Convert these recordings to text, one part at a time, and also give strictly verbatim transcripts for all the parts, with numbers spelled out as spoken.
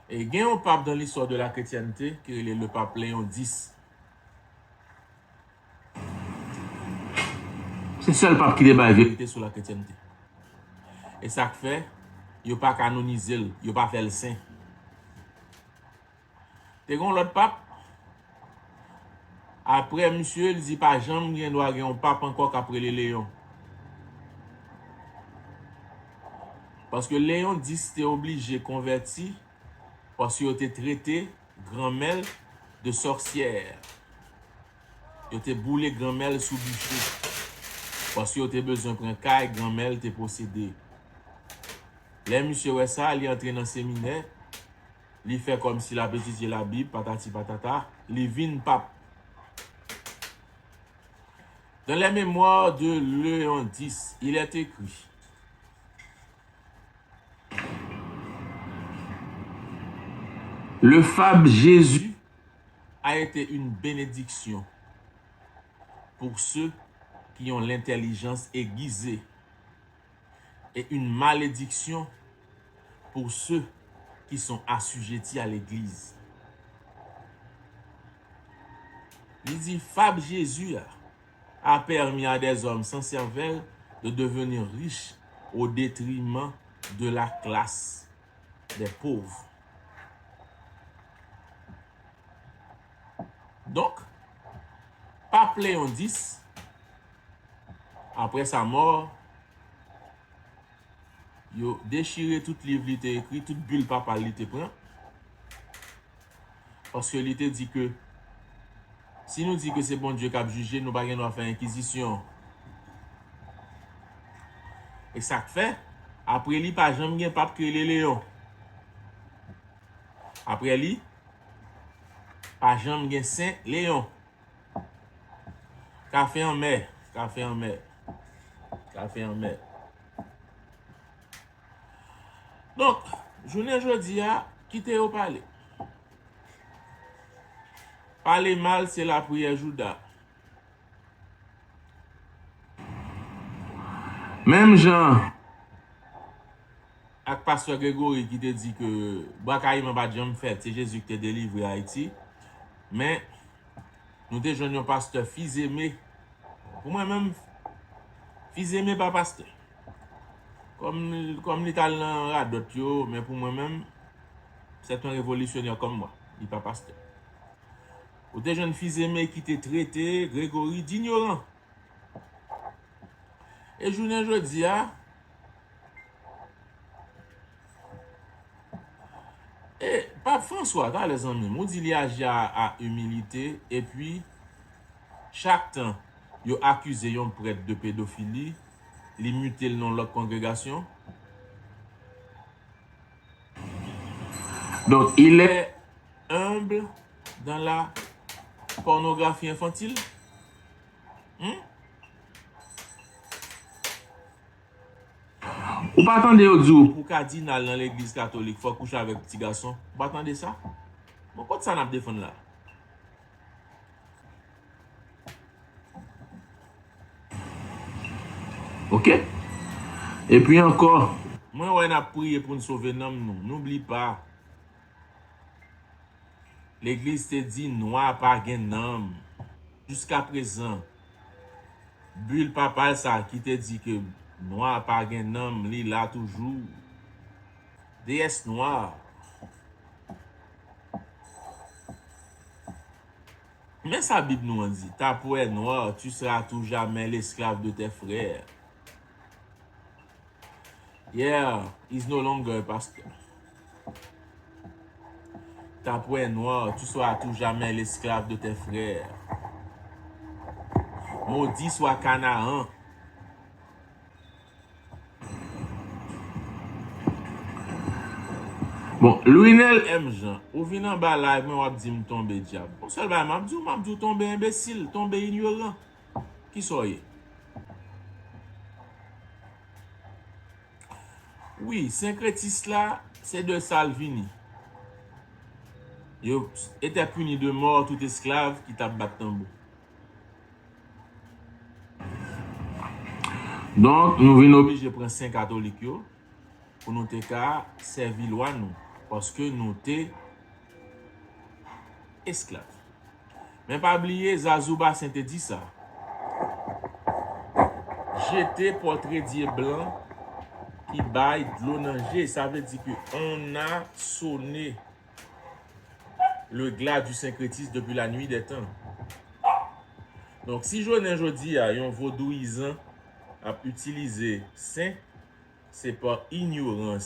E gen yon pap dans l'histoire de la chrétienté ki rele le pap Léon dis. Se sèl pap ki te bay verite sou la chrétienté. E sa k fè, yo pa kanonize l, yo pa fè l sen. Te gen yon lòt pap. Apre misye, li di pa janm gen dwa gen yon pap ankò k ap rele Leyon. Paske Leyon dis te oblije konvèti, paske yo te trete granmè l de sòsyè. Yo te boule granmè l sou dife. Paske yo te bezwen pran kay granmè l te posede. Lè misye wè sa, li antre nan seminè, li fè kòmsi l ap etidye Labib, patati patata, li vin pap. Dans les mémoires de Léon dis, il est écrit, le fab Jésus a été une bénédiction pour ceux qui ont l'intelligence aiguisée et une malédiction pour ceux qui sont assujettis à l'Église. Li di, fab Jezi a a permis à des hommes sans cervelle de devenir riches au détriment de la classe des pauvres. Donk, pap Leyon dis, apre sa mò, yo dechire tout liv li te ekri, tout bil papal li te pran. Paske li te di ke si nou di ke se Bondye k ap jije, nou pa gen dwa fè enkizisyon. E sa k fè, apre li, pa janm gen pap ki rele Leyon. Apre li, pa janm gen Sen Leyon. Kafe anmè, kafe anmè, kafe anmè. Donk, jounen jodi a, kite yo pale. Pale mal se lapriyè Jouda. Menm jan ak pastè Gregory ki te di ke Bwa Kayiman pa t janm fèt, se Jezi ki te delivre Ayiti. Men, nou te jwenn yon pastè Fizeme. Pou mwen menm, Fizeme pa pastè. Kòm, kòm li t al nan radòt yo, men pou mwen menm, c'est un révolutionnaire comme moi. Li pa pastè. Ou te jwenn Fizeme ki te trete Gregory dinyoran. E jounen jodi a, e Pap Franswa, talè zanmi m, ou di li aji a, a imilite, epi chak tan yo akize yon prèt de pedofili, li mite l nan lòt kongregasyon. Donc, il est humble dans la pornographie infantile? Hmm? Ou pa tande yo di w pou kadinal nan legliz katolik fò kouche avèk ti gason? Ou pa tande sa? Bon, kot sa n ap defann la? Ok? Epi ankò, mwen wè n ap priye pou n sove nanm nou. Noubli pa, legliz te di nwa pa gen nanm. Jiskaprezan, bil papal sa ki te di ke nwa pa gen nanm, li la toujou. Deyès nwa. Men sa Bib nou an di, ta pwè nwa, tu seras à tout jamais l'esclave de tes frères. Yeah, he's no longer a pastor. Ta pwè nwa, tu seras à tout jamais l'esclave de tes frères. Maudit soit Canaan. Bon, Louinel M. Jean, ou vin anba live mwen, w ap di m tonbe dyab. Yon sèl bagay m ap di w, m ap di w tonbe enbesil, tonbe inyoran. Kisa w ye? Wi, senkretis la, se de sa l vini. Yo était puni de mort tout esclave ki t ap bat tanbou. Donk, nou vin oblije pran sen katolik yo pou nou te ka sèvi lwa nou. Paske nou te esklav. Men pa bliye, Zazou Basen te di sa. Jete pòtre dye blan ki bay dlo nan je. Sa vle di ke on a sonné le glas du syncrétisme depuis la nuit des temps. Donk, si jounen jodi a, yon vodouyizan ap itilize sen, se pa inyorans.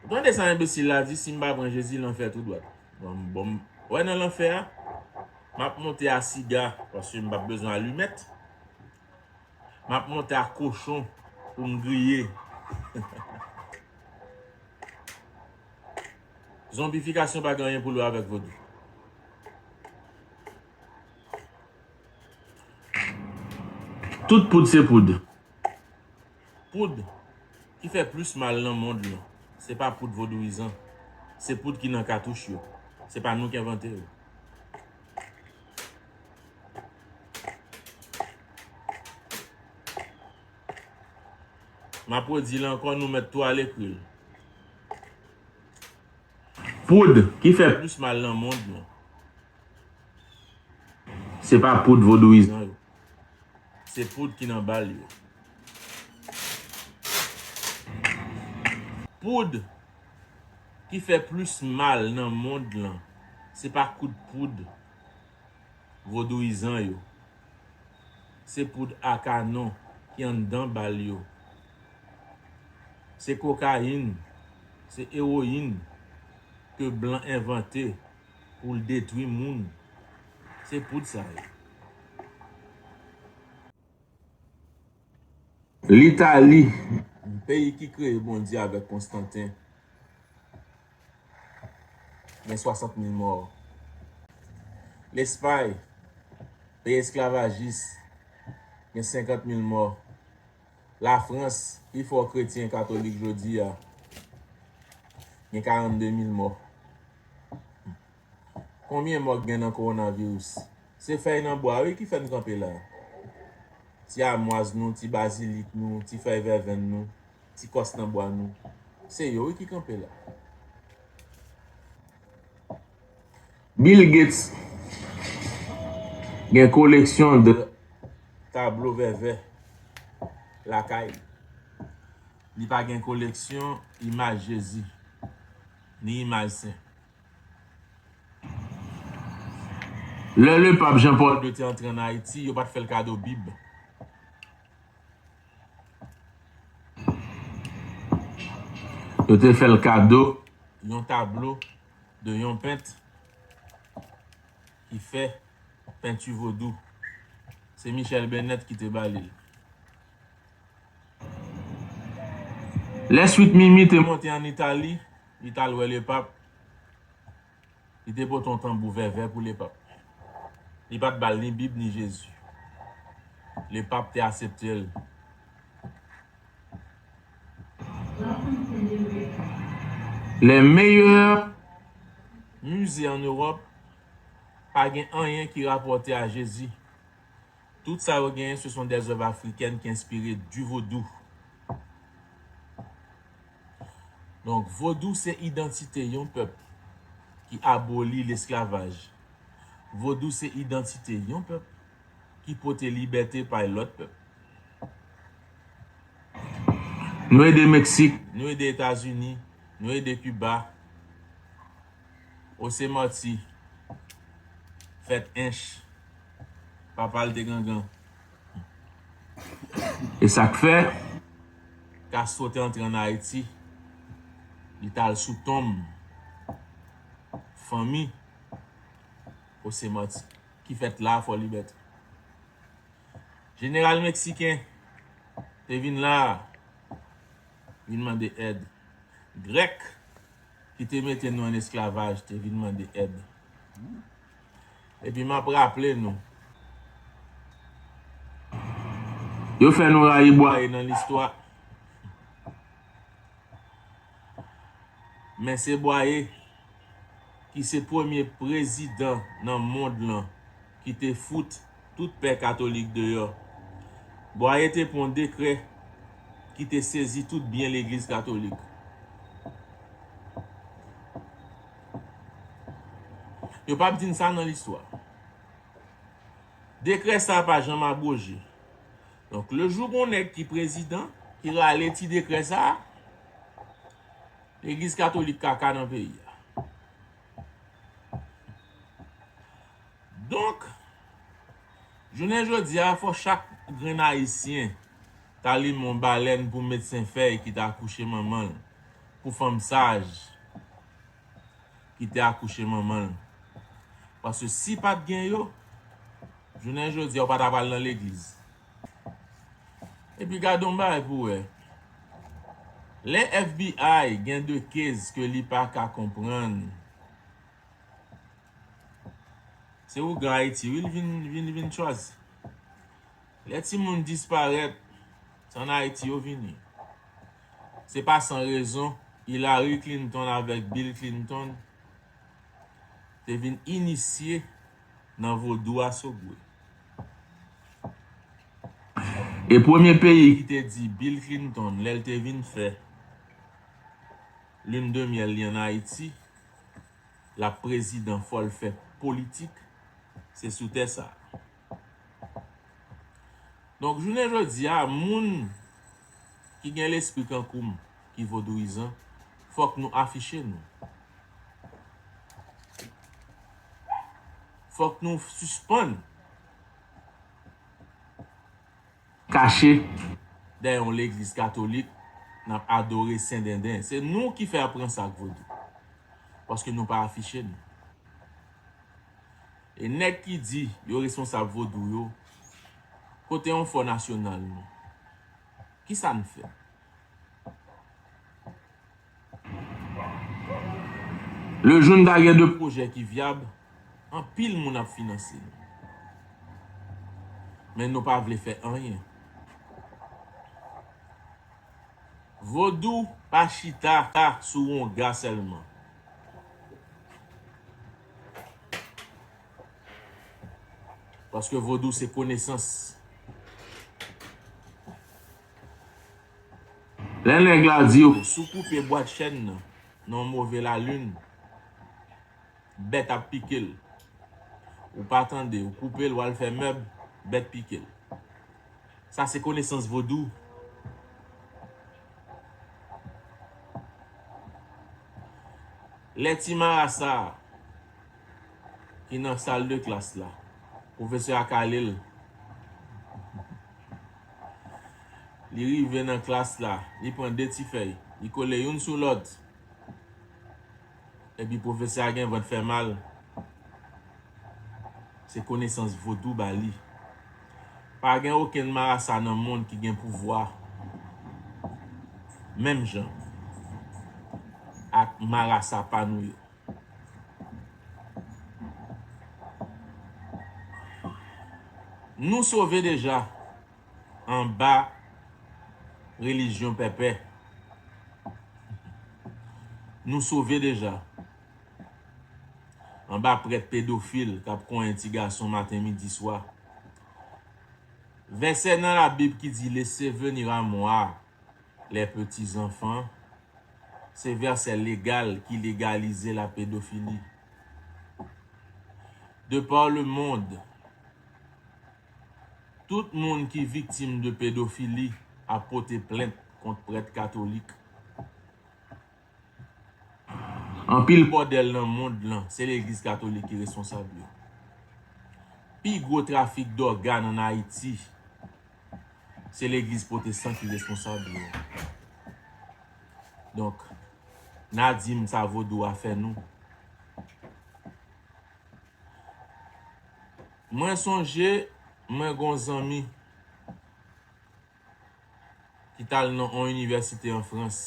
Ou tande sa enbesil la di, si m pa pran Jezi, lanfè tou dwat. Bon, bon, wè nan lanfè a, m ap monte a siga, paske m p ap bezwen alimèt. M ap monte a kochon pou m griye. Zonbifikasyon pa gen anyen pou l wè avèk vodou. Tout poud se poud. Poud ki fè plis mal nan mond lan, se pa poud vodouyizan. Se poud ki nan katouch yo. Se pa nou ki envante yo. M ap redi l ankò, nou mèt tou al ekri l. Poud ki fè plis mal nan mond lan, se pa poud vodouyizan yo. Se poud ki nan bal yo. Poud ki fè plis mal nan mond lan, se pa kout poud vodouyizan yo. Se poud a kanon ki anndan bal yo. Se kokayin, se ewoyin ke blan envante pou l detwi moun. Se poud sa yo. Litali, peyi ki kreye Bondye avèk Konstanten, gen swasant mil mò. Lespay, peyi esklavajis, gen senkant mil mò. Lafrans, pi fò kretyen katolik jodi a, gen karannde mil mò. Konbyen mò k gen nan kowonaviris? Se fèy nan bwa, wi, ki fè n kanpe la. Ti amwaz nou, ti bazilik nou, ti fèy vèvenn nou, ti kòs nan bwa nou. Se yo, wi, ki kanpe la. Bill Gates gen koleksyon de tablo vèvè lakay li. Li pa gen koleksyon imaj Jezi, ni imaj sen. Lè lepap Jean Paul deux te antre ann Ayiti, yo pa t fè l kado Bib. Yo te fè l kado yon tablo de yon pent ki fè penti vodou. Se Michel Bennett ki te ba li l. Lè Sweet Mimi te monte ann Itali, li t al wè lepap, li te pote yon tanbou vèvè pou lepap. Li pa t ba l ni Bib ni Jezi. Lepap te aksepte l. Les meilleurs musées en Europe, pa gen anyen ki rapòte a Jezi. Tout sa yo genyen, ce sont des œuvres africaines ki enspire du vodou. Donk, vodou se idantite yon pèp ki aboli lesklavaj. Vodou se idantite yon pèp ki pote libète bay lòt pèp. Nou ede Meksik, nou ede Etazini, nou ede Kiba. José Martí fèt Ench, papa l te gangan. E sa k fè Castro te antre ann Ayiti, li t al sou tonm fanmi José Martí ki fèt la a Fò Libète. Jeneral meksiken te vin la a, vin mande èd. Grèk ki te mete nou ann esklavaj te vin mande èd. Epi m ap raple nou, yo fè nou rayi Bwaye nan listwa. Men se Bwaye ki se premye prezidan nan mond lan ki te fout tout pè katolik deyò. Bwaye te pran dekrè ki te sezi tout byen legliz katolik. Yo p ap di n sa nan listwa. Dekrè sa a pa janm abwoje. Donk, le jou gon nèg ki prezidan, ki rale ti dekrè sa a, legliz katolik kaka nan peyi a. Donk, jounen jodi a, fò chak grenn ayisyen ta limen yon balèn pou medsen fèy ki ta akouche manman l, pou fanm saj ki te akouche manman l. Paske si pa t gen yo, jounen jodi a, ou pa ta pral nan legliz. Epi gade yon bagay pou wè. Lè F B I gen de case ke li pa ka konprann, se ougan Ayiti, wi, l vin, vin, vin chwazi. Lè timoun disparèt, se ann Ayiti yo vini. Se pa san rezon, Hillary Clinton avèk Bill Clinton te vin inisye nan vodou a Sogwe. E premye peyi ki te di Bill Clinton, lè l te vin fè lune de miel li ann Ayiti, l ap prezidan, fò l fè politik, se sou tè sa a. Donk, jounen jodi a, moun ki gen lespri kankou m, ki vodouyizan, fòk nou afiche nou. Fòk nou sispann kache dèyè yon legliz katolik, n ap adore sen denden. Se nou ki fè aprann sa ak vodou. Paske nou pa afiche nou. E nèg ki di yo responsab vodou yo, kote yon fò nasyonal nou? Kisa n fè? Le jou n ta gen de pwojè ki vyab, anpil moun ap finanse nou. Men nou pa vle fè anyen. Vodou pa chita sou wonga sèlman. Paske vodou se konesans. Lè nèg la di w, si w koupe bwat chèn nan, nan yon move lalin, bèt ap pike l. Ou pa tande, ou koupe l, w al fè mèb, bèt pike l. Sa se konesans vodou. Lè ti marasa a ki nan sal de klas la, pwofesè a kale l. Li rive nan klas la, li pran de ti fèy, li kole youn sou lòt. Epi pwofesè a gen vant fè mal. Se konesans vodou ba li. Pa gen okenn marasa nan mond ki gen pouvwa menm jan ak marasa pa nou yo. Nou sove deja anba relijyon pèpè. Nou sove deja anba prèt pedofil k ap konyen ti gason maten, midi, swa. Vèsè nan Labib ki di, laissez venir à moi les petits enfants, se vèsè legal ki legalize lapedofili. De par le monde, tout moun ki viktim de pedofili ap pote plent kont prèt katolik. Anpil bòdèl nan mond lan, se legliz katolik ki responsab yo. Pi gwo trafik dògàn ann Ayiti, se legliz pwotestan ki responsab yo. Donk, n a di m sa vodou a fè nou. Mwen sonje, mwen gon zanmi ki t al nan on inivèsite an Frans.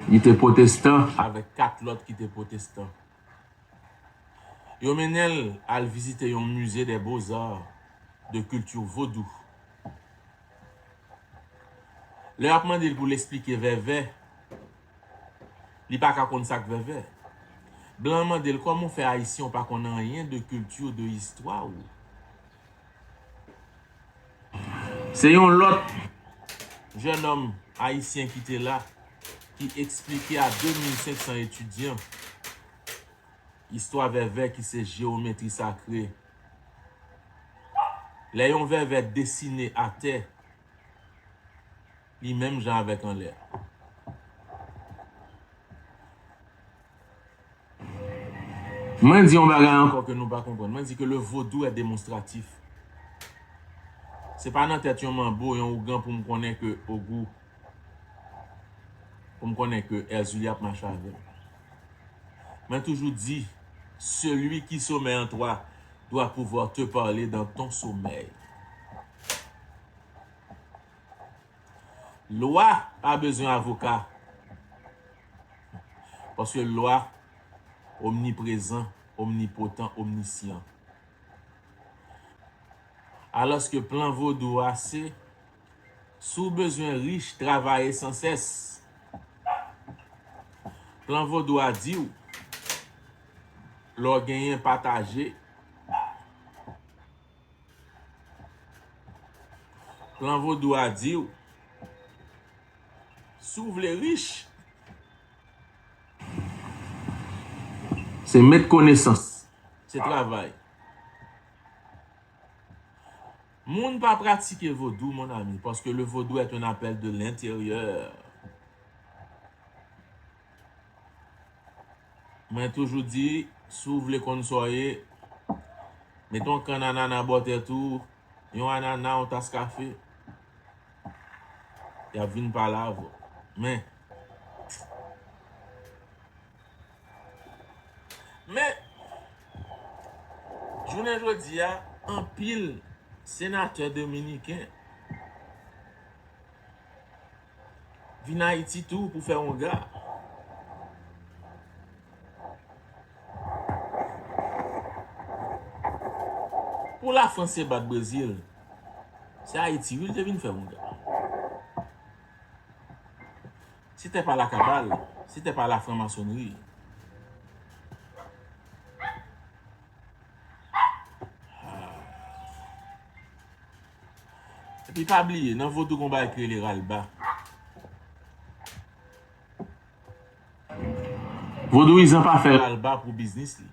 Li te pwotestan avèk kat lòt ki te pwotestan. Yo mennen l al vizite yon musée des beaux-arts de culture vodou. Lè y ap mande l pou l eksplike vèvè, li pa ka konn sa k vèvè. Blan an mande l, kòman w fè Ayisyen w pa konn anyen de kilti, de istwa w? Se yon lòt jennonm ayisyen ki te la, ki eksplike a de mil senk san etidyan istwa vèvè ki se jewometri sakre. Lè yon vèvè desine atè, li menm jan avèk anlè a. Mwen di yon bagay ankò ke nou pa konprann. Mwen di ke le vodou est démonstratif. Se pa nan tèt yon manbo, yon ougan pou m konnen ke Ogou, pou m konnen ke Èzili ap mache avè l. Mwen toujou di, celui qui sommeille en toi doit pouvoir te parler dans ton sommeil. Lwa pa bezwen avoka. Paske lwa omniprezan, omnipotan, omnisyan. Alòske plan vodou a se, si w bezwen rich, travay sansès. Plan vodou a di w, lè w genyen, pataje. Plan vodou a di w, si w vle rich, se met konesans, se travay. Moun pa pratike vodou, mon ami, paske le vodou est un appel de l'intérieur. Mwen toujou di, si w vle konn sa w ye, met yon kann anana bò tèt ou, yon anana, yon tas kafe. Y ap vin pale avè w. Men, men, jounen jodi a, anpil senatè dominiken vin Ayiti tou pou fè wonga. Pou Lafrans te bat Brezil, se Ayiti, wi, l te vin fè wonga. C'était pas la cabale, c'était pas la franc-maçonnerie. Epi pa bliye, nan vodou gon bagay ki rele ralba. Vodouyizan pa fè ralba pou biznis li.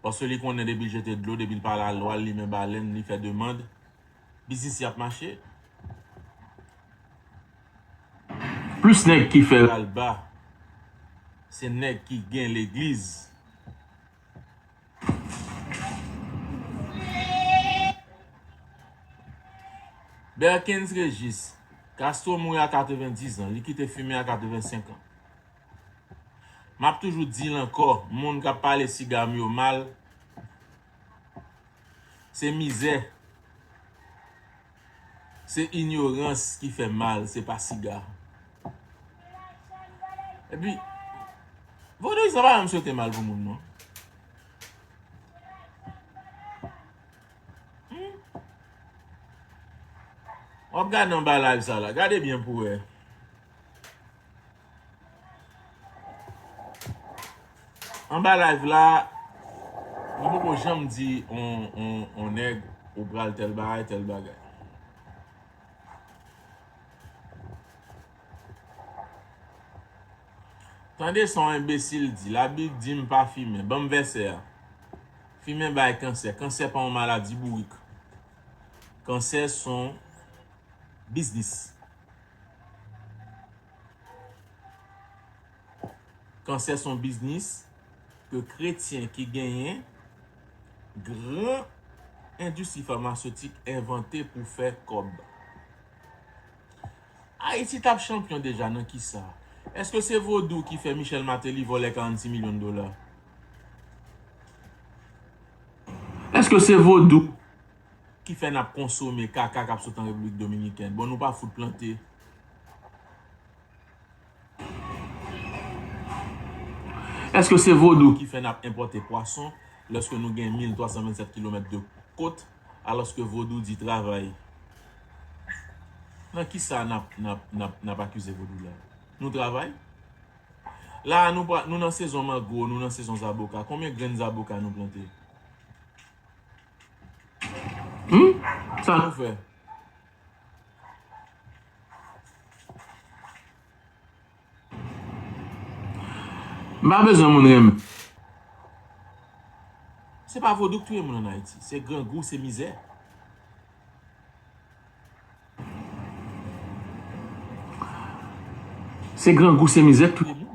Paske li konnen depi l jete dlo, depi l pale a lwa, l limen balèn, li fè demann, biznis li ap mache. Plis nèg ki fè ralba, se nèg ki gen legliz. Berkens Régis, Castro mouri a katrevendiz an, li kite fimen a katrevensenk an. M ap toujou di l ankò, moun k ap pale siga m yo mal, se mizè, se inyorans ki fè mal, se pa siga. Epi, vodouyizan pa janm swete mal pou moun, non. Hmm? W ap gade anba live sa la, gade byen pou w wè. Anba live la, m poko janm di on, on, on nèg ou pral tèl bagay, tèl bagay. Tande sa yon enbesil di, Labib di m pa fimen, ban m vèsè a. Fimen bay kansè, kansè pa yon maladi bourik. Kansè se yon biznis. Kansè se yon biznis ke kretyen ki genyen gran endistri famasetik envante pou fè kòb. Ayiti t ap chanpyon deja nan kisa? Èske se vodou ki fè Michel Martelly vòlè karannsis milyon dola? Èske se vodou ki fè n ap konsome kaka k ap sot an Repiblik Dominikèn? Bon, nou pa fout plante. Èske se vodou ki fè n ap enpòte pwason lòske nou gen mil twa san vennsèt kilomèt de kot, alòske vodou di travay? Nan kisa n ap, n ap, n ap, n ap akize vodou la? Nou travay? La a, nou, pa- nou nan sezon mango, nou nan sezon zaboka. Konbyen grenn zaboka nou plante? Hmm? Sa nou fè? M pa bezwen moun renmen. Se pa vodou k touye moun ann Ayiti. Se grangou, se mizè. Se grangou, se mizè k touye moun.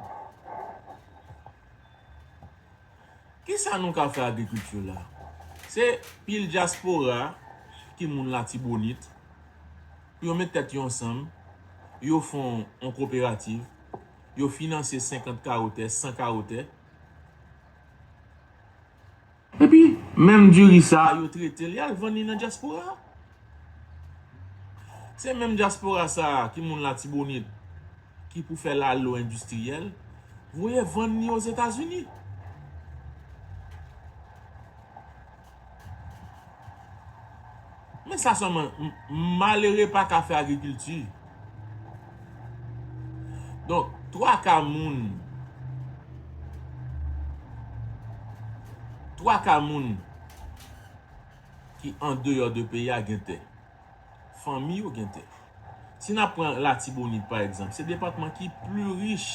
Kisa nou ka fè agrikilti la? Se pil dyaspora ki moun Latibonit, pou yo met tèt yo ansanm, yo fè yon, yon koperativ, yo finanse senkant kawo tè, san kawo tè. Epi, menm diri sa a, yo trete l, y al vann li nan dyaspora. Se menm dyaspora sa a ki moun Latibonit, ki pou fè lalo endistriyèl, voye vann li Ozetazini. Men sa sèlman, m- malere pa ka fè agrikilti. Donk, twa ka moun, twa ka moun ki andeyò de peyi a gen tè. Fanmi yo gen tè. Si n ap pran Latibonit, pa egzanp, se depatman ki pli rich.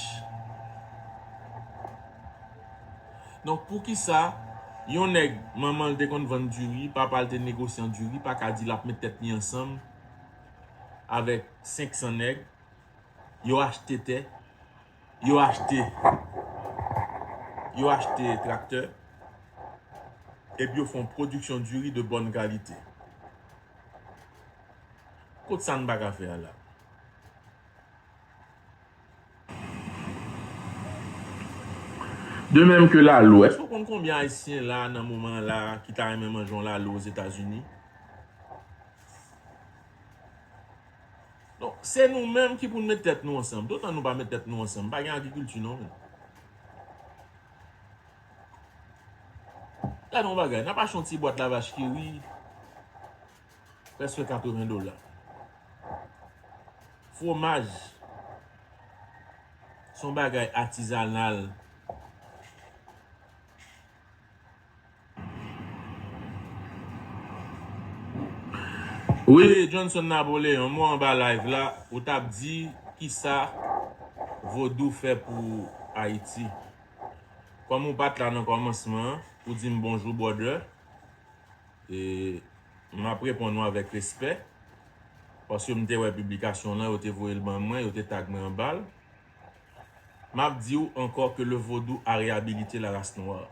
Donk, poukisa yon nèg, manman l te konn vann diri, papa l te negosyan diri, pa ka di l ap met tèt li ansanm avèk senk san nèg, yo achte tè, yo achte, yo achte traktè, epi yo fè yon pwodiksyon diri de bòn kalite. Kot sa n pa ka fè a la? De menm ke lalo, èske w konn konbyen Ayisyen la, nan moman la, ki ta renmen manje yon lalo Ozetazini? Donk, se nou menm ki pou n met tèt nou ansanm. Toutan nou pa met tèt nou ansanm, pa gen agrikilti non, men. Gade yon bagay, n ap achte yon ti bwat lavach ki ri, prèske katreven dola. Fwomaj, se yon bagay atizanal. Wi, Johnson Napoleon, mwen anba live la, ou t ap di kisa vodou fè pou Ayiti. Kòm ou pa t la nan kòmansman an, ou di m bonjou, brother. E m ap reponn ou avèk respè, paske m te wè piblikasyon w lan, yo te voye l ban mwen, yo te tag mwen anba l. M ap di w ankò ke le vodou a réhabilité la race noire.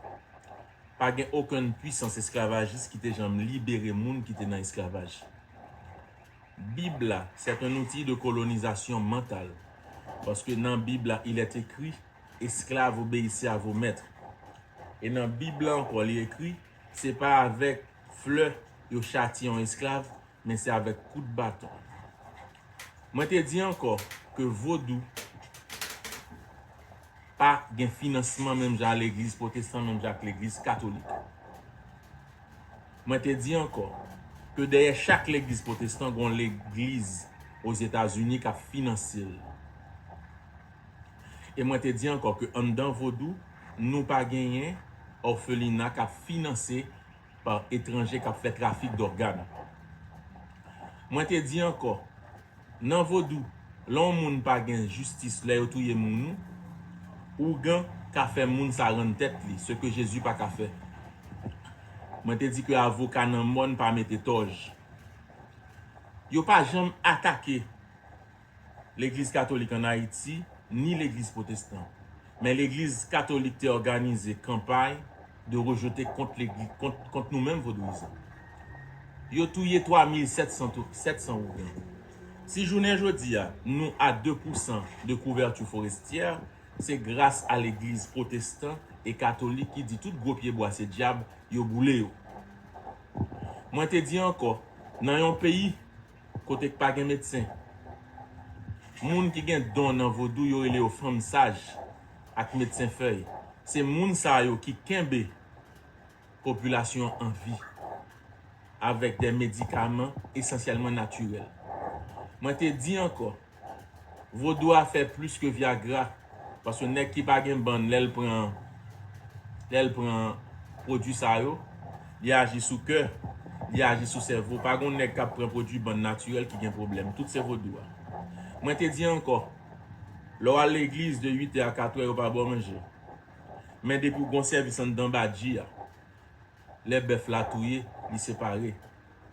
Pa gen okenn pwisans esklavajis ki te janm libere moun ki te nan esklavaj. Bib la, c'est un outil de colonisation mentale. Paske nan Bib la, il est écrit, esclaves, obéissez à vos maîtres. E nan Bib la ankò, li ekri, se pa avèk flè yo chatye yon esklav, men se avèk kout baton. Mwen te di ankò ke vodou pa gen finansman menm jan a legliz pwotestan, menm jan ak legliz katolik. Mwen te di ankò ke dèyè chak legliz pwotestan, gen yon legliz Ozetazini k ap finanse l. E mwen te di ankò ke anndan vodou, nou pa genyen òfelina k ap finanse pa etranje k ap fè trafik dògàn. Mwen te di ankò, nan vodou, lè yon moun pa gen jistis, lè yo touye moun ou, ougan ka fè moun sa rann tèt li, ce que Jésus pa ka fè. Mwen te di ke avoka nan mòn pa mete tòj. Yo pa janm atake Legliz Katolik ann Ayiti, ni Legliz Pwotestan. Men Legliz Katolik te òganize kanpay de rejete kont Legliz, kont, kont nou menm vodouyizan. Yo touye twa mil sèt san tou, sèt san ougan. Si jounen jodi a, nou a de pousan de couverture forestière, se gras a Legliz Pwotestan e Katolik ki di tout gwo pyebwa se dyab, yo boule yo. Mwen te di ankò, nan yon peyi kote k pa gen medsen, moun ki gen don nan vodou, yo rele yo fanm saj ak medsen fèy. Se moun sa yo ki kenbe popilasyon an vi avèk de medikaman esansyèlman natirèl. Mwen te di ankò, vodou a fè plis ke Viagra, Paske nèg ki pa gen bann, lè l pran, lè l pran pwodui sa yo, li aji sou kè, li aji sou sèvo. Pa gen nèg k ap pran pwodui bann natirèl ki gen pwoblèm. Tout se vodou a. Mwen te di ankò, lè w al legliz de uit è a kat è, yo pa ba w manje. Men depi w gen yon sèvis anndan badji a, lè bèf la touye, li separe,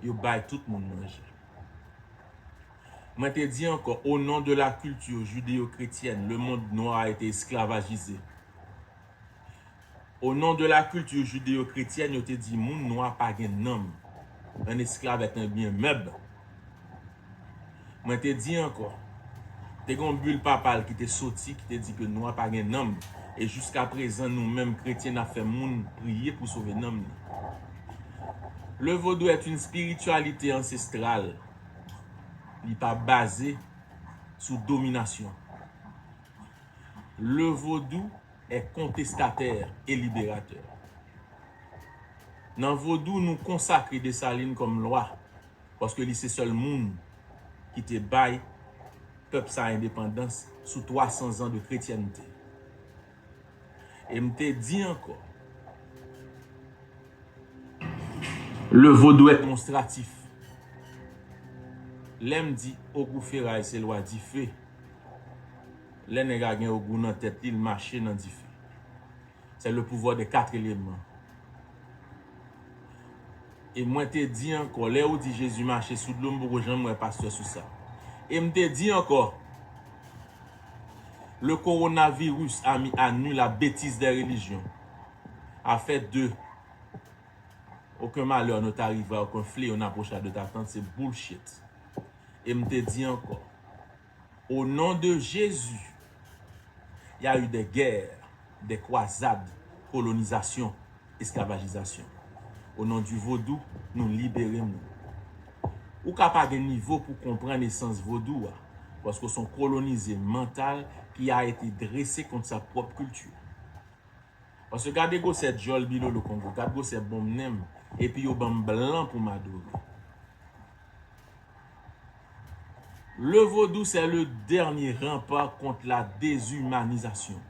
yo bay tout moun manje. Mwen te di ankò, au nom de la culture judéo-chrétienne, le monde noir a été esclavagisé. Au nom de la culture judéo-chrétienne, yo te di moun nwa pa gen nanm. Un esclave est un bien meuble. Mwen te di ankò, te gen yon bil papal ki te soti, ki te di ke nwa pa gen nanm. E jiskaprezan, nou menm kretyen, n ap fè moun priye pou sove nanm li. Le vodou est une spiritualité ancestrale. Li pa baze sou dominasyon. Le vodou est contestataire et libérateur. Nan vodou, nou konsakre Desalin kòm lwa, paske li se sèl moun ki te bay pèp sa endepandans sou twa san zan de kretyènte. E m te di ankò, le vodou est démonstratif. Lè m di Ogou Feray se lwa dife, lè nèg a gen ogou nan tèt li, l mache nan dife. C'est le pouvoir des quatre éléments. E mwen te di ankò, lè ou di Jezi mache sou dlo, m poko janm wè pastè sou sa. E m te di ankò, le coronavirus a mis à nu la bêtise des religions, a fait de aucun malheur ne t'arrivera, aucun fléau n'approchera de ta tente, se bullshit. E m te di ankò, au nom de Jésus, il y a eu des guerres, des croisades, colonisation, esclavagisation. Au nom du vodou, nou libere moun. Ou ka pa gen nivo pou konprann esans vodou a, paske w se yon kolonize mantal ki a été dressé contre sa pwòp kilti. Paske gade gwosè djòl Bilolo Kongo, gad gwosè bonm nen m, epi yo ban m blan pou m adore. Le vodou, c'est le dernier rempart contre la déshumanisation.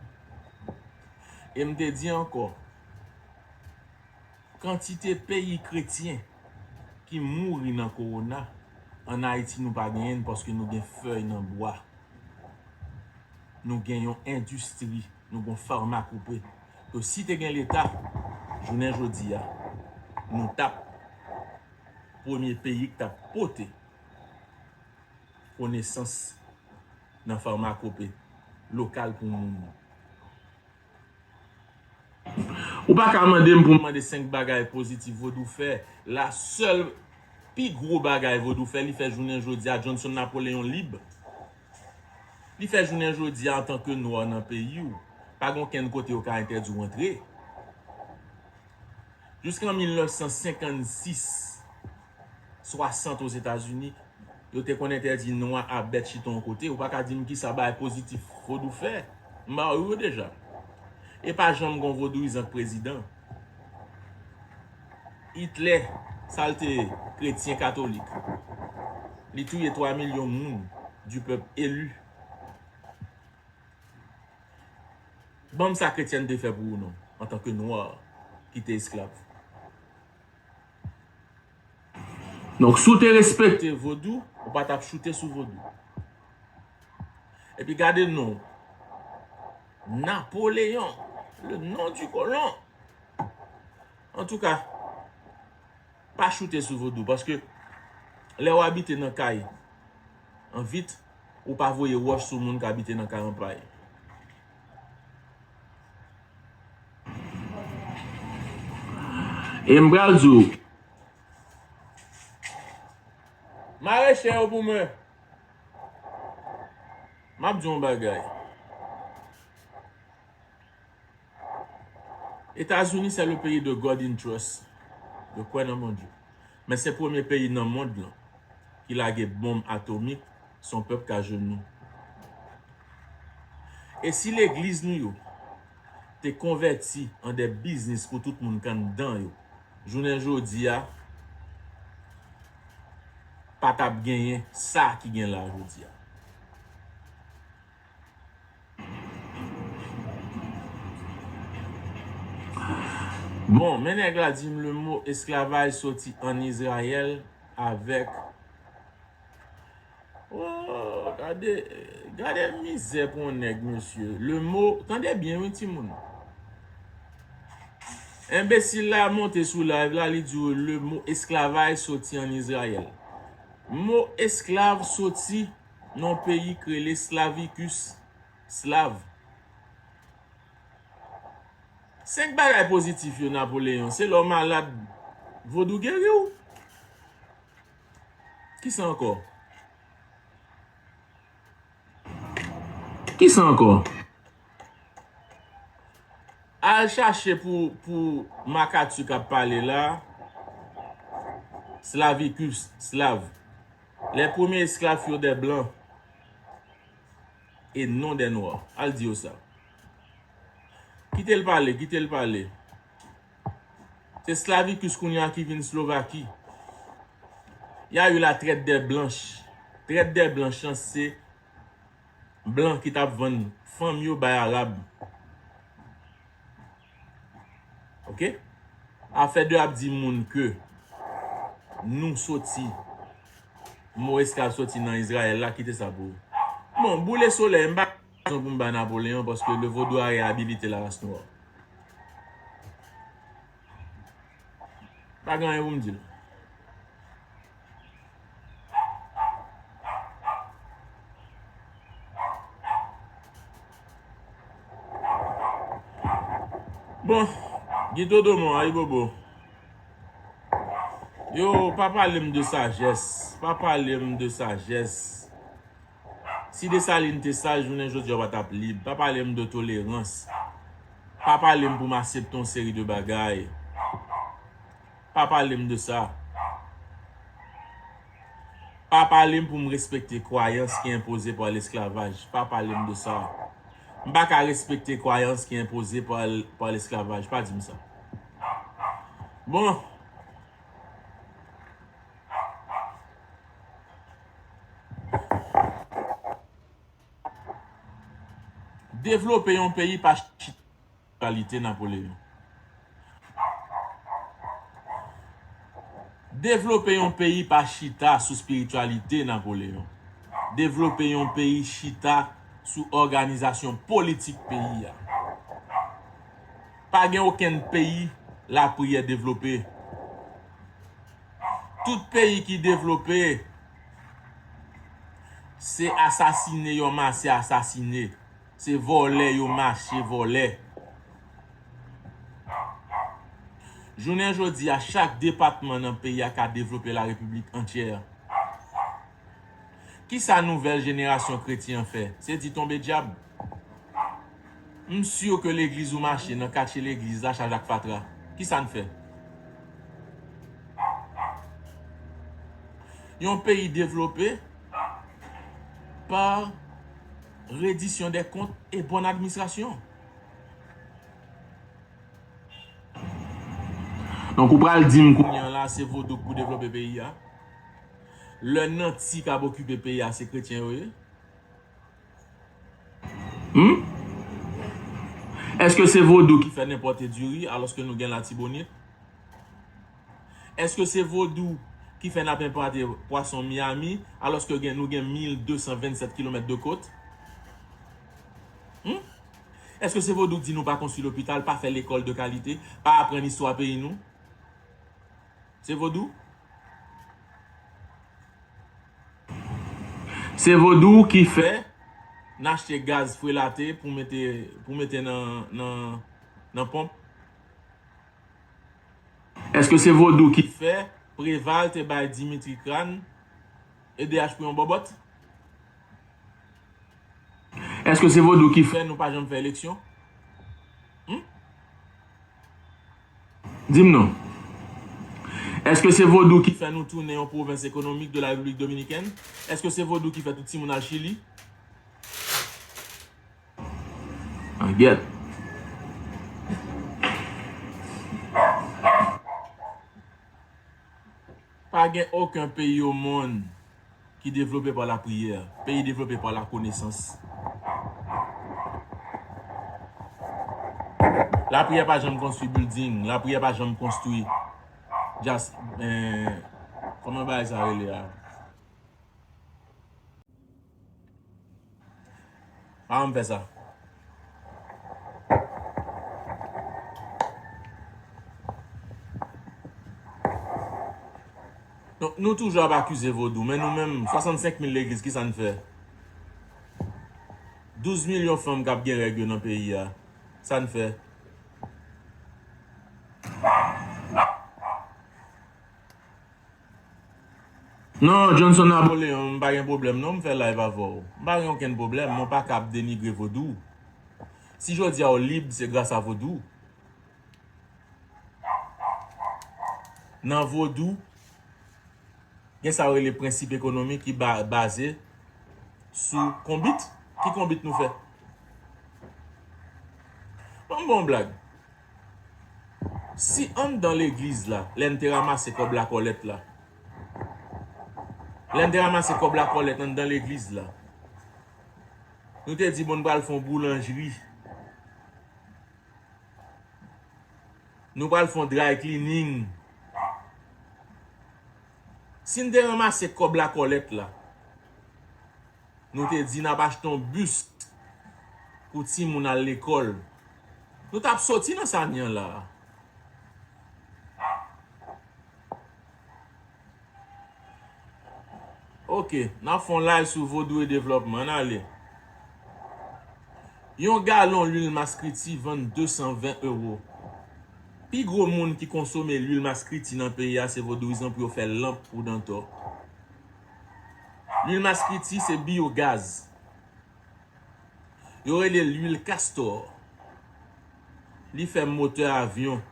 E m te di ankò, kantite peyi kretyen ki mouri nan kowona, ann Ayiti nou pa genyen l paske nou gen fèy nan bwa. Nou gen yon endistri, nou gen yon farmakopè. Ke si te gen Leta, jounen jodi a, nou t ap premye peyi ki t ap pote konesans nan farmakopè lokal pou moun. Ou pa ka mande m pou m mande senk bagay pozitif vodou fè. La sèl pi gwo bagay vodou fè, li fè jounen jodi a, Johnson Napoléon lib. Li fè jounen jodi a, antanke nwa nan peyi w, pa gen okenn kote yo ka entèdi w antre. Jiska mil nèf san senkannsis, swasant Ozetazini, yo te konn entèdi nwa a bèt chita yon kote. Ou pa ka di m kisa bagay pozitif vodou fè. M ba ou yo deja. E pa janm gon vodouyizan k prezidan. Hitler, sa l te ye, kretyen katolik. Li touye twa milyon moun, du peuple élu. Ban m sa kretyènte fè pou ou non, antanke nwa ki te esklav. Donk, si w te respekte vodou, ou pa t ap choute sou vodou. Epi gade non. Napoléon, le nom du colon. Antouka, pa choute sou vodou, paske lè w abite nan kay an vit, ou pa voye wòch sou moun k abite nan kay an pay. E m pral di w, mare chen yo pou mwen. M ap di w yon bagay. Etazini, c'est le pays de God in trust. Yo kwè nan Bondye. Men se premye peyi nan mond lan ki lage bonm atomik sou yon pèp k ajenou. E si legliz nou yo te konvèti an de biznis pou tout moun k anndan yo, jounen jodi a, pa t ap genyen sa ki gen la jodi a. Bon, men nèg la di m le mo esklavaj soti ann Izrayèl avèk. Oh, gade, gade mizè pou yon nèg, mesye. Le mo, tande byen, wi, timoun. Enbesil la monte sou live la, li di w le mo esklavaj soti ann Izrayèl. Mo esklav soti nan yon peyi k rele Slavicus, Slav. Senk bagay pozitif yo, Napoleyon, se lè w malad, vodou geri w. Kisa ankò? Kisa ankò? Al chache pou, pou Makati k ap pale la, Slavicus, Slav. Les premiers esclaves furent des blancs et non des noirs. Al di yo sa. Kite l pale, kite l pale. Se Slavicus kounye a ki vin Slovaki. Y a eu la traite des blanches. Traite des blanches lan se blan ki t ap vann fanm yo bay Arab. Ok? Afè de ap di moun ke nou soti, mo esklav soti nan Izrayèl la, kite sa pou ou. Bon, boule solèy, m pa gen rezon pou m bay Napoleyon, paske le vodou a réhabilité la race noire. Pa gen anyen pou m di l. Bon, Guido Domon, ayibobo. Yo, pa pale m de sajès. Pa pale m de sajès. Si Desalin te saj, jounen jodi a w pa t ap lib. Pa pale m de tolerans. Pa pale m pou m aksepte yon seri de bagay. Pa pale m de sa. Pa pale m pou m respekte kwayans ki enpoze pa lesklavaj. Pa pale m de sa. M pa ka respekte kwayans ki enpoze pa, pa lesklavaj. Pa di m sa. Bon. Devlope yon peyi pa chita sou kalite Napoleyon. Devlope yon peyi pa chita sou espirityalite Napoleyon. Devlope yon peyi chita sou òganizasyon politik peyi a. Pa gen okenn peyi lapriyè devlope. Tout peyi ki devlope, se asasine yo mache asasine. Se vòlè yo mache vòlè. Jounen jodi a, chak depatman nan peyi a ka devlope larepiblik antyè. Kisa nouvèl jenerasyon kretyen an fè? Se di tonbe dyab. M si ke legliz ou mache nan katye legliz la chaj ak fatra. Kisa n fè? Yon peyi devlope pa redisyon dè kont e bòn administrasyon. Donk, ou pral di m kounye a la, se vodou k pou devlope peyi a? Lè nanti k ap okipe peyi a, se kretyen yo ye? Hmm? Èske se vodou ki fè n enpòte diri alòske nou gen Latibonit? Èske se vodou ki fè n ap enpòte pwason Miami alòske gen, nou gen mil de san vennsèt kilomèt de kot? Hmm? Èske se vodou k di nou pa konstwi lopital, pa fè lekòl de kalite, pa aprann istwa peyi nou? Se vodou? Se vodou ki fè n achte gaz frelate pou mete, pou mete nan, nan, nan ponp? Èske se vodou ki fè Preval te bay Dimitri Crane E D H pou yon bòbòt? Èske se vodou ki fè nou pa janm fè eleksyon? Hmm? Di m non. Èske se vodou ki fè nou tounen yon pwovens ekonomik de la Repiblik Dominikèn? Èske se vodou ki fè tout timoun al Chili? An gyèt. Pa gen okenn peyi o monn ki devlope pa lapriyè. Peyi devlope pa lakonesans. Lapriyè pa janm konstwi building, lapriyè pa janm konstwi just, eh, kòman bagay sa rele a? Pa janm fè sa. Donk, nou toujou ap akize vodou, men nou menm, swasannsenk mil legliz, kisa n fè? Douz milyon fanm k ap gen règ yo nan peyi a, sa n fè? Non, Johnson Napoleon, m pa gen pwoblèm non, m fè live avè w. M pa gen okenn pwoblèm, mwen pa ka ap denigre vodou. Si jodi a w lib, se gras a vodou. Nan vodou, gen sa yo rele prensip ekonomik ki ba-, baze sou konbit. Ki konbit nou fè? Ban m ba w yon blag. Si anndan legliz la, lè n te ranmase kòb lakòlèt la, lè n te ranmase kòb lakòlèt anndan legliz la, nou te di, bon, n pral fè yon boulanjri. Nou pral fè yon dry cleaning. Si n te ranmase kòb lakòlèt la, nou te di n ap achte yon bis pou timoun al lekòl. Nou t ap soti nan sa n ye an la a. Ok, n ap fè yon live sou vodou e devlòpman. Ann ale. Yon galon lwil maskriti vann de san ven ewo. Pi gwo moun ki konsome lwil maskriti nan peyi a se vodouyizan pou yo fè lanp pou dantò. Lwil maskriti se biyogaz. Yo rele l lwil kastò. Li fè motè avyon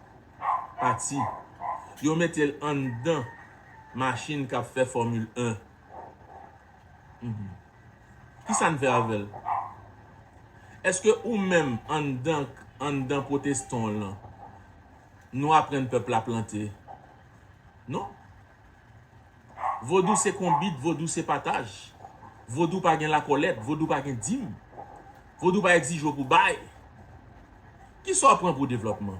pati. Yo mete l anndan machin k ap fè Fòmil en. Mhm. Kisa n fè avè l? Èske ou menm anndan, anndan pwotestan w lan, nou aprann pèp la plante? Non. Vodou se konbit, vodou se pataj. Vodou pa gen lakòlèt, vodou pa gen dim. Vodou pa egzije w pou bay. Kisa w pran pou devlòpman?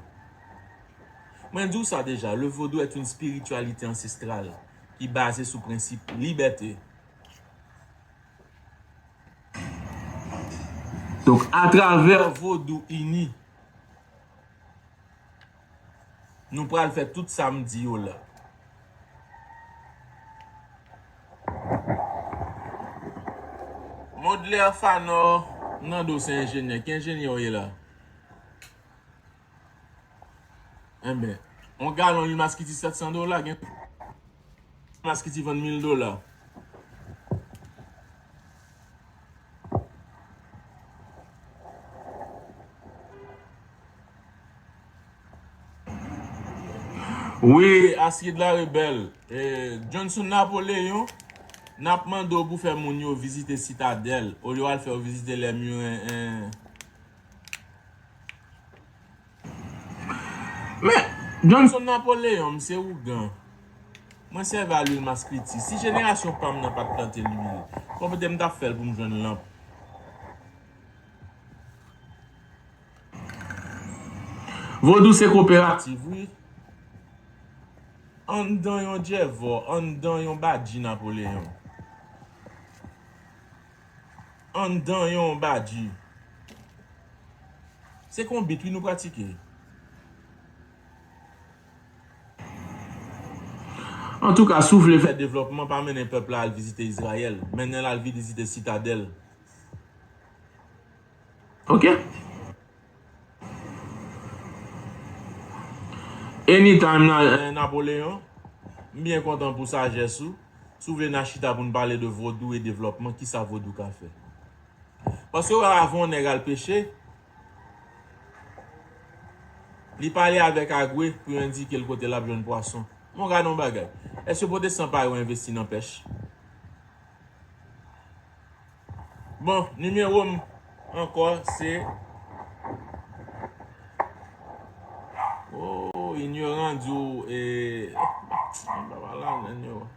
Mwen di w sa deja, le vodou est une spiritualité ancestrale ki baze sou prensip libète. Donk, atravè vodou ini, nou pral fè tout sa m di yo la. Modler Fanor Nando se enjenyè. Ki enjenyè w ye la? Enben, yon galon lwil maskiti sèt san dola, gen maskiti vann mil dola. Wi, Astrid la Rebelle. Eh, Johnson Napoléon, n ap mande w pou fè moun yo vizite Sitadèl, olye w al fè yo vizite lè miren, eh. Men, Johnson Napoléon, m se ougan. Mwen sèvi a lwil maskriti. Si jenerasyon pa m nan pa t plante lwil, kòman m t ap fè l pou m jwenn lanp? Vodou se koperativ, wi. Anndan yon djèvò, anndan yon badji Napoléon. Anndan yon badji. Se konbit, wi, nou pratike. Antouka, si w vle fè devlòpman, pa mennen pèp la al vizite Izrayèl. Mennen l al vizite Sitadèl. Ok? Anytime, Na-, eh, Napoléon, m byen kontan pou sajès ou. Si w vle n a chita pou n pale de vodou e devlòpman, kisa vodou ka fè? Paske w wè avan yon nèg al peche, li pale avèk Agwe pou yo endike l kote l ap jwenn pwason. Bon, gade yon bagay. Èske pwotestan pa yo envesti nan pèch? Bon, nimewo m ankò se, oh, inyoran di w, eh, m pa pale a, inyoran.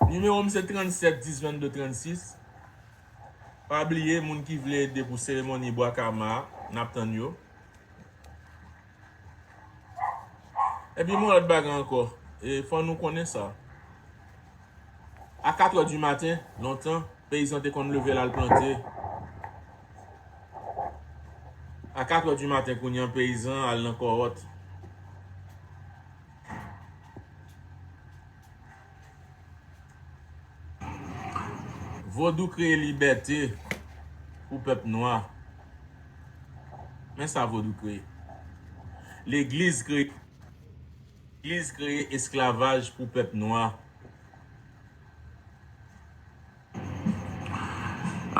Nimewo m se trannsèt dis vennde trannsis. Pa bliye, moun ki vle ede pou seremoni Bwa Kama a, n ap tann yo. Epi, yon lòt bagay ankò, e, fò nou konnen sa. A katrè di maten, lontan, peyizan te konn leve l al plante. A katrè di maten, kounye a, peyizan al nan kòwòt. Vodou kreye libète pou pèp nwa. Men sa vodou kreye. Legliz kreye, legliz kreye esklavaj pou pèp nwa.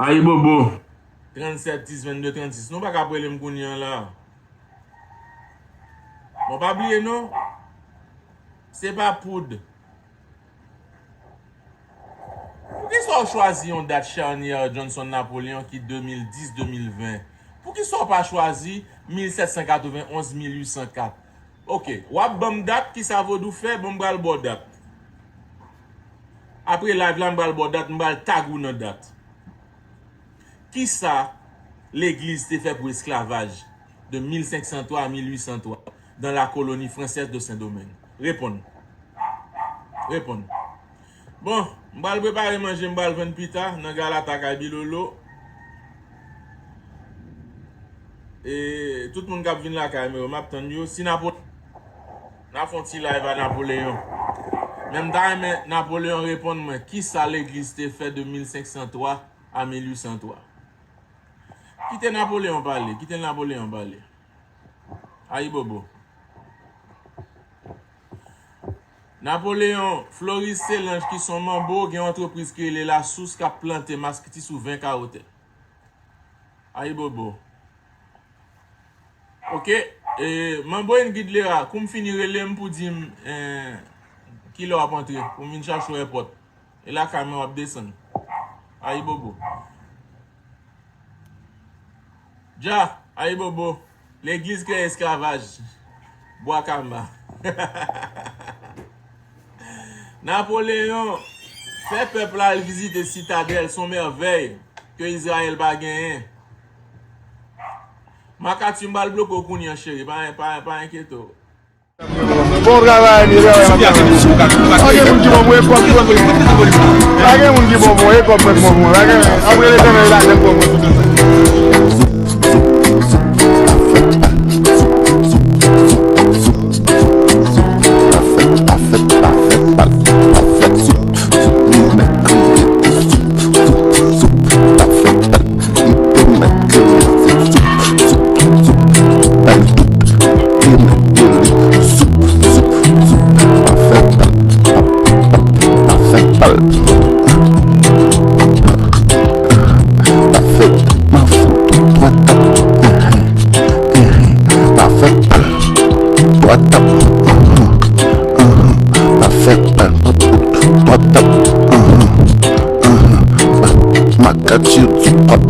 Ayibobo. Trannsèt dis vennde trannsis. Nou pa ka ap rele m kounye a la. Bon, pa bliye non. Se pa poud. Poukisa w chwazi yon dat chanyè Johnson Napoléon ki de mil dis de mil ven? Poukisa w pa chwazi mil sèt san katrevenn onz mil uit san kat? Oke, w ap ban m dat, kisa vodou fè, bon, m pral ba w dat. Apre live la, m pral ba w dat, m pral tag ou nan dat. Kisa legliz te fè pou esklavaj de mil senk san twa a mil uit san twa dans la colonie française de Saint-Domingue? Reponn. Reponn. Bon, m pral prepare manje, m pral vann pita nan Galata kay Bilolo. E tout moun k ap vin lakay mwen yo, m ap tann yo. Si Napo-, n a fè yon ti live a Napoleyon. Men m ta renmen Napoleyon reponn mwen, kisa legliz te fè de mil senk san twa a mil uit san twa? Kite Napoleyon pale, kite Napoleyon pale. Ayibobo. Napoleyon, Floris Selange ki se yon manbo, gen yon antrepriz ki rele Lasous k ap plante maskiti sou ven kawo tè. Ayibobo. Oke, e, manbo Ingrid Lera, kou m fini rele m pou di m, eh, kilè w ap antre, pou m vin chache w èpòt. E lakay mwen w ap desann. Ayibobo. Dja, ayibobo. Legliz kreye esklavaj. Bwa kama. Napoleyon fè pèp la al vizite Sitadèl, se yon mèvèy ke Izrayèl pa genyen. Makati, m pral bloke w kounye an, cheri. Pa, pa, pa enkyete w. Bon travay, mesye. Pa gen moun ki bon pou ekòp mwen. Pa gen moun ki bon pou ekòp mwen, bon pou mwen. Pa gen, apre Letènèl la, gen bon pou mwen. Makati yo di pap